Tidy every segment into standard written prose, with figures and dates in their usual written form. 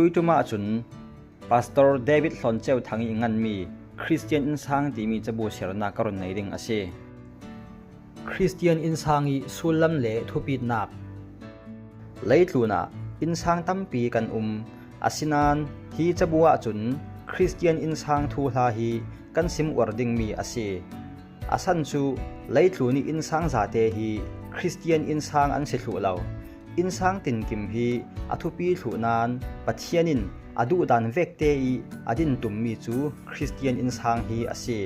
Tuitum ahcun Pastor David Hlawn Ceu Thang i nganmi Christian Innsang timi cabu sernak ka run nei ding a si. Christian innsang i sullam le thupitnak. Leitlun ah innsang tampi kan um. Asinain hi cabu ahcun Christian innsang thu hla hi kan sim uar dingmi a si. A san cu leitlun i innsang zate hi Christian innsang an si thlu lo. Innsang tinkim hi a thupi thlu nain Pathian in a duhdan vekte i a din tummi cu Christian innsang hi a si.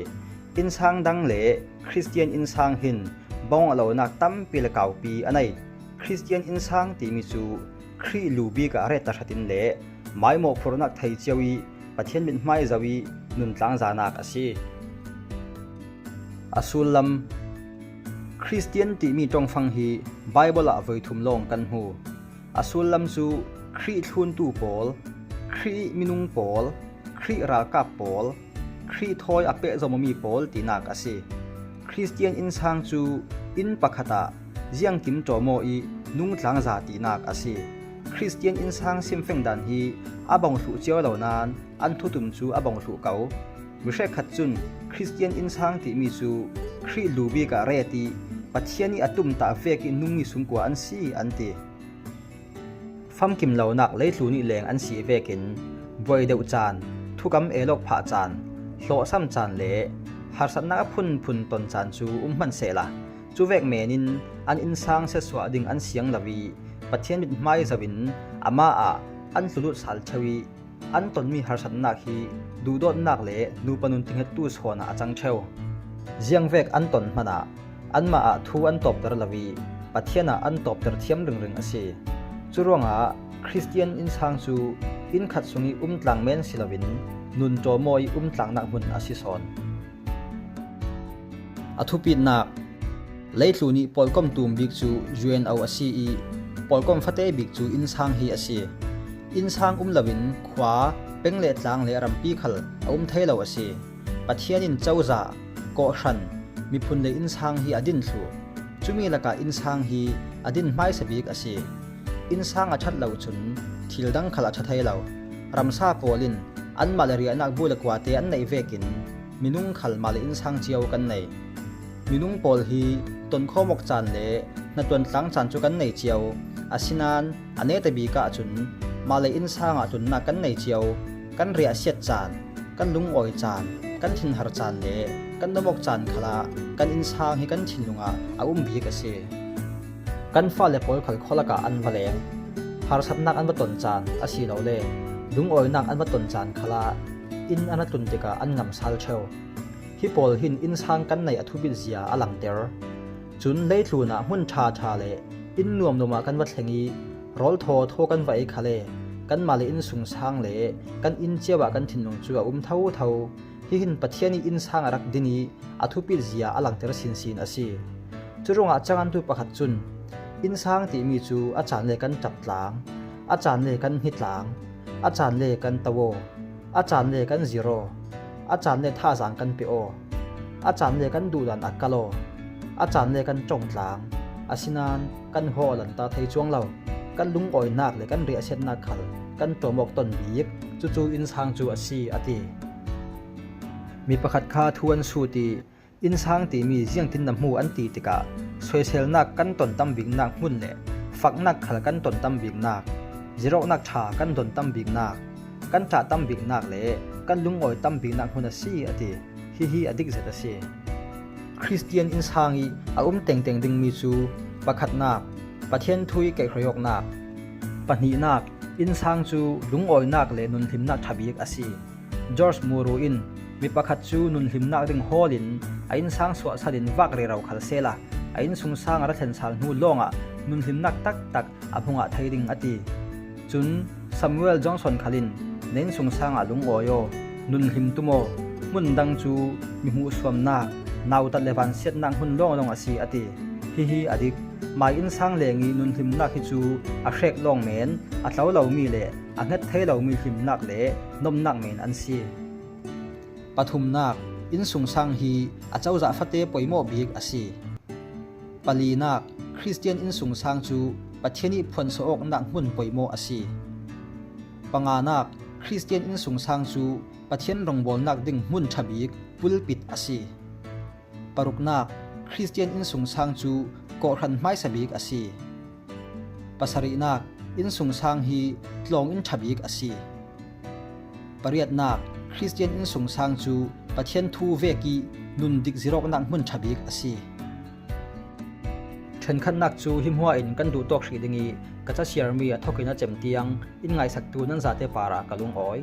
Innsang dang le Christian innsang hin bong a lonak tampi le kaupi a nei. Christian innsang timi cu Khrih lu bik ah ret hratin le maimawh phurnak thei cio i Pathian mithmai zoh i nuntlang zanak a si. A sullam Christian timi tongfang hi Baibal ah voithum lawng kan hmu. A sullam cu Khrih thluntu pawl, Khrih minung pawl, Khrih ralkap pawl, Khrih thawi a pehzawmmi pawl tinak a si. Christian innsang cu inn pakhat ah ziangkim ṭawmaw i nungtlang za tinak a si. Christian innsang simfeng dan hi a bong thlu cio lo nain an thutum cu a bong thlu ko. Mihrekhat cun Christian innsang timi cu Khrih lu bik ah ret i Pathian i a tumtah vek i nungmi sungkua an si an ti. Famkim lonak leitlu nih leng an si vekin buai deuh caan, thukam elawk phah caan, hlawhsam caan le harsatnak a phunphun ton caan cu um hmanhsehla Cu vek men in an innsang setsuah ding an siang lo i Pathian mithmai zoh in amah ah an tlulut sal ṭheo i an tonmi harsatnak hi duhdawtnak le nupa nun tinghettu chawn ah a cang ṭheo. Ziangvek an ton hmanh ah anmah ah thu an tawpter lo i Pathian ah an tawpter thiam ringring a si. Curuangah Christian innsang cu innkhat sung i umtlang men si loin nun ṭawmaw i umtlangnak hmun a si sawn. A thupitnak Leitlu nih pawlkom tum bik cu UNO a si i pawlkom fate bik cu innsang hi a si. Innsang um loin khua, peng le tlang le rampi khal a um thai lo a si. Pathian in cozah, kawhhran, miphun le innsang hi a din thlu. Cumi lakah innsang hi a din hmaisa bik a si. Innsang a ṭhat lo cun thil dang khal a ṭha thai lo. Ramsa pawl in anmah le riahnak bu le kua te an neih vekin minung khal mah le innsang cio kan nei. Minung pawl hi tonkhawmawk caan le hnatuan tlang caan cu kan nei cio. Asinain a nete bik ahcun mah le innsang ah tlunnak kan nei cio. Kan riah siat caan, kan lungawi caan, kan thinhar caan le kan nomok caan khal ah kan innsang hi kan thinlung ah a um bik a si. Kan fale pawl khal kholak ah an va leng. Harsatnak an va ton caan asilole lungawinak an va ton caan khal ah inn an ra tlun tikah an ngam sal ṭheo. Hi pawl hin innsang kan neih a thubit zia a langhter. Cun leitlun ah hmun ṭhaṭha le inn nuamnuam ah kan va thleng i rawl thawthaw kan va ei kha le kanmah le innsung sang le kan inn cio ah kan thinlung cu a um thotho. Hihin Pathian i innsang a rak din i a thupit zia a langhter sinsin a si. Curuangah cangantu pakhat cun innsang timi cu a caan le kan ṭap tlang, a caan le kan hnitlang, a caan le kan to, a caan le kan ziro, a caan le thazaang kan pe aw, a caan le kan duhdan a kal aw, a caan le kan cong tlang. Asinain kan haw lan ta thei chuang lo. Kan lungawinak le kan riahsiatnak khal kan ṭawm awk ton bik cucu innsang cu a si a ti. Mi pakhat kha thu an sut i innsang timi ziangtin na hmu an ti tikah soiselnak kan ton tam biknak hmun le faknak khal kan ton tam biknak, ziroknak ṭha kan don tam biknak, kan ṭah tam biknak le kan lungawi tam biknak hmun a si a ti. Hihi a dik zet a si. Christian innsang i a um tengteng dingmi cu pakhatnak, Pathian thu i kaihhruaiawknak, pahnihnak, innsang cu lungawinak le nunhlimnak ṭha bik a si. George Muru in mi pakhat cu nunhlimnak ding hawl in a innsang suahsal in vak rero khal sela a innsung sang a ra thlen sal hnu lawngah nunhlimnak taktak a hmungah thei ding a ti. Cun Samuel Johnson khal in na innsung sang ah lungawi aw, nunhlim tum aw, hmun dang cu mi hmuhsuamnak, nautat le vansiatnak hmun lawnglawng a si a ti. Hihi a dik. Mai innsang leng i nunhlimnak hi cu a hrek lawng men, a tlo lomi le a hnget thei lomi hlimnak le nomnak men an si. Pathumnak, innsungsang hi acozah fate poimawh bik a si. Palinak, Christian innsungsang cu Pathian i phuansawh awknak hmun poimawh a si. Panganak, Christian innsungsang cu Pathian rawngbawlnak ding hmun ṭha bik pulpit a si. Paruknak, Christian innsungsang cu kawhhran hmaisa bik a si. Pasarihnak, innsungsang hi tlawnginn ṭha bik a si. Pariatnak, Christian innsungsang cu Pathian thu vek i nun dik ziroknak hmun ṭha bik a si. Ṭhenkhatnak cu hi hmuah in kan duh tawk hrih ding i ka casiarmi a thawk in a cem tiang in ngaisaktu nan zate par ah ka lungawi.